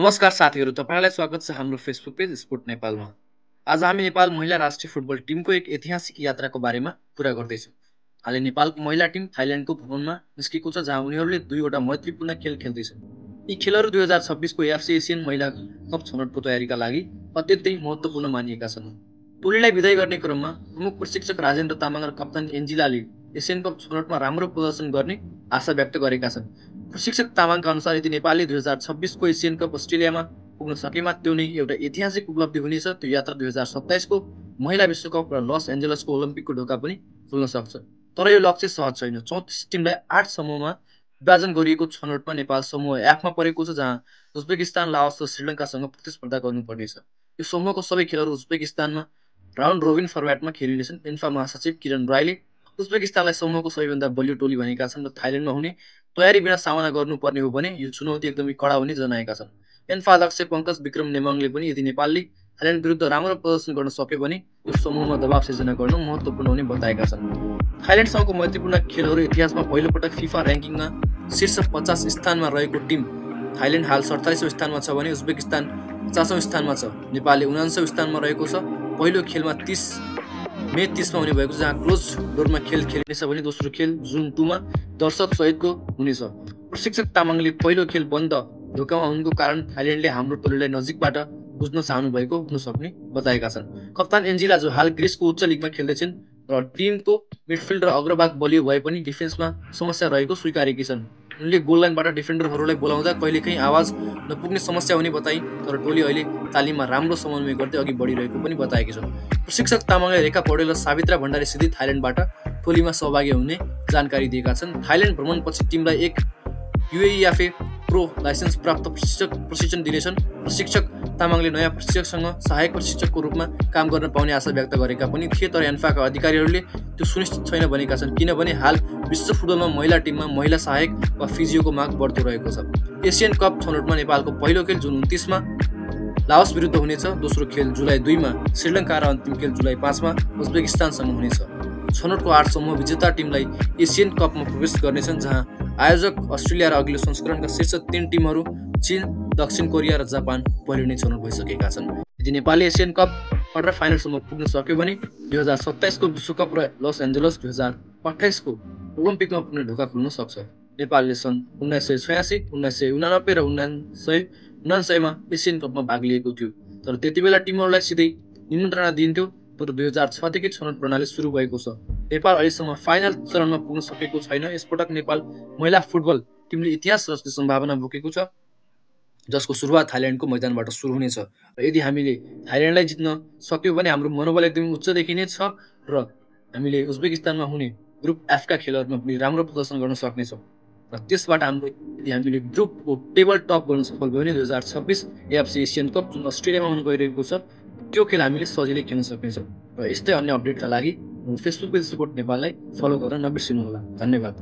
नमस्कार साथीहरू, तपाईँलाई स्वागत छ हाम्रो फेसबुक पेज स्पोर्ट नेपालमा। आज हामी नेपाल महिला राष्ट्रिय फुटबल टिमको एक ऐतिहासिक यात्राको बारेमा कुरा गर्दैछौँ। हालै नेपालको महिला टिम थाइल्यान्डको भ्रमणमा निस्केको छ, जहाँ उनीहरूले दुईवटा महत्त्वपूर्ण खेल खेल्दैछन्। यी खेलहरू 2026को एएफसी एसियन महिला कप छनौटको तयारीका लागि अत्यन्तै महत्त्वपूर्ण मानिएका छन्। टोलीलाई विदाई गर्ने क्रममा प्रमुख प्रशिक्षक राजेन्द्र तामाङ र कप्तान एन्जिलाले एसियन कप छनौटमा राम्रो प्रदर्शन गर्ने आशा व्यक्त गरेका छन्। प्रशिक्षक तामाङका अनुसार यदि नेपालले 2026को एसियन कप अस्ट्रेलियामा पुग्न सकेमा त्यो नै एउटा ऐतिहासिक उपलब्धि हुनेछ। त्यो यात्रा 2027को महिला विश्वकप र लस एन्जलसको ओलम्पिकको ढोका पनि खुल्न सक्छ। तर यो लक्ष्य सहज छैन। 34 टिमलाई 8 समूहमा विभाजन गरिएको छनौटमा नेपाल समूह एफमा परेको छ, जहाँ उज्बेकिस्तान, लाओस र श्रीलङ्कासँग प्रतिस्पर्धा गर्नुपर्नेछ। यो समूहको सबै खेलहरू उज्बेकिस्तानमा राउन्ड रोबिन फर्मेटमा खेलिनेछन्। इन्फा महासचिव किरण राईले उज्बेकिस्तानलाई समूहको सबैभन्दा बलियो टोली भनेका छन् र थाइल्यान्डमा हुने तयारी बिना सामना गर्नुपर्ने हो भने यो चुनौती एकदमै कडा हुने जनाएका छन्। एन्फा अध्यक्ष पङ्कज विक्रम नेमाङले पनि यदि नेपालले थाइल्यान्ड विरुद्ध राम्रो प्रदर्शन गर्न सक्यो भने यो समूहमा दबाव सिर्जना गर्न महत्त्वपूर्ण हुने बताएका छन्। थाइल्यान्डसँगको महत्त्वपूर्ण खेलहरू इतिहासमा पहिलोपटक फिफा र्याङ्किङमा शीर्ष 50 स्थानमा रहेको टिम थाइल्यान्ड हाल 47औं स्थानमा छ भने उज्बेकिस्तान 50औं स्थानमा छ। नेपालले 49औं स्थानमा रहेको छ। पहिलो खेलमा मे 30मा हुने भएको छ, जहाँ क्लोज डोरमा खेल खेलिनेछ भने दोस्रो खेल जुन 2मा दर्शक सहितको हुनेछ। प्रशिक्षक तामाङले पहिलो खेल बन्द ढोकामा हुनुको कारण थाइल्यान्डले हाम्रो टोलीलाई नजिकबाट बुझ्न चाहनु भएको हुन सक्ने बताएका छन्। कप्तान एन्जिला, जो हाल ग्रिसको उच्च लिगमा खेल्दैछन् र टिमको मिडफिल्ड र अग्रभाग बलियो भए पनि डिफेन्समा समस्या रहेको स्वीकारेकी छन्। उनले गोल लाइनबाट डिफेन्डरहरूलाई बोलाउँदा कहिलेकाहीँ आवाज नपुग्ने समस्या हुने बताइन्, तर टोली अहिले तालिममा राम्रो समन्वय गर्दै अघि बढिरहेको पनि बताएकी छन्। प्रशिक्षक तामाङले रेखा पौडेल र सावित्रा भण्डारी सिधै थाइल्यान्डबाट टोलीमा सहभागी हुने जानकारी दिएका छन्। थाइल्यान्ड भ्रमणपछि टिमलाई एक युएइएफए प्रो लाइसेन्स प्राप्त प्रशिक्षण दिनेछन्। प्रशिक्षक तामाङले नयाँ प्रशिक्षकसँग सहायक प्रशिक्षकको रूपमा काम गर्न पाउने आशा व्यक्त गरेका पनि थिए, तर एन्फाका अधिकारीहरूले त्यो सुनिश्चित छैन भनेका छन्, किनभने हाल विश्व फुटबलमा महिला टिममा महिला सहायक वा फिजियोको माग बढ्दो रहेको छ। एसियन कप छनौटमा नेपालको पहिलो खेल जुन 29मा लाओस विरुद्ध हुनेछ, दोस्रो खेल जुलाई 2मा श्रीलङ्का र अन्तिम खेल जुलाई 5मा उज्बेकिस्तानसँग हुनेछ। छनौटको 8 समूह विजेता टिमलाई एसियन कपमा प्रवेश गर्नेछन्, जहाँ आयोजक अस्ट्रेलिया र अघिल्लो संस्करणका शीर्ष 3 टिमहरू चीन, दक्षिण कोरिया र जापान पहिले नै छनौट भइसकेका छन्। यदि नेपालले एसियन कप क्वार्टर फाइनलसम्म पुग्न सक्यो भने 2027को विश्वकप र लस एन्जलस 2028को ओलम्पिकमा पुग्ने ढोका खुल्न सक्छ। नेपालले सन् 1986, 1989 र 1999मा एसियन कपमा भाग लिएको थियो, तर त्यतिबेला टिमहरूलाई सिधै निमन्त्रणा दिइन्थ्यो। तर 2006 देखि छनौट प्रणाली सुरु भएको छ। नेपाल अहिलेसम्म फाइनल चरणमा पुग्न सकेको छैन। यसपटक नेपाल महिला फुटबल टिमले इतिहास रच्ने सम्भावना बोकेको छ, जसको सुरुवात थाइल्यान्डको मैदानबाट सुरु हुनेछ। र यदि हामीले थाइल्यान्डलाई जित्न सक्यौँ भने हाम्रो मनोबल एकदमै उच्च देखिने छ र हामीले उज्बेकिस्तानमा हुने ग्रुप एफका खेलहरूमा पनि राम्रो प्रदर्शन गर्न सक्नेछौँ। र त्यसबाट यदि हामीले ग्रुपको टेबल टप गर्न सफल भयो भने 2026 एएफसी एसियन कप जुन अस्ट्रेलियामा हुन गइरहेको छ, त्यो खेल हामीले सजिलै खेल्न सक्नेछौँ। र यस्तै अन्य अपडेटका लागि फेसबुक पेज स्पोर्ट नेपाललाई फलो गर्न नबिर्सिनुहोला। धन्यवाद।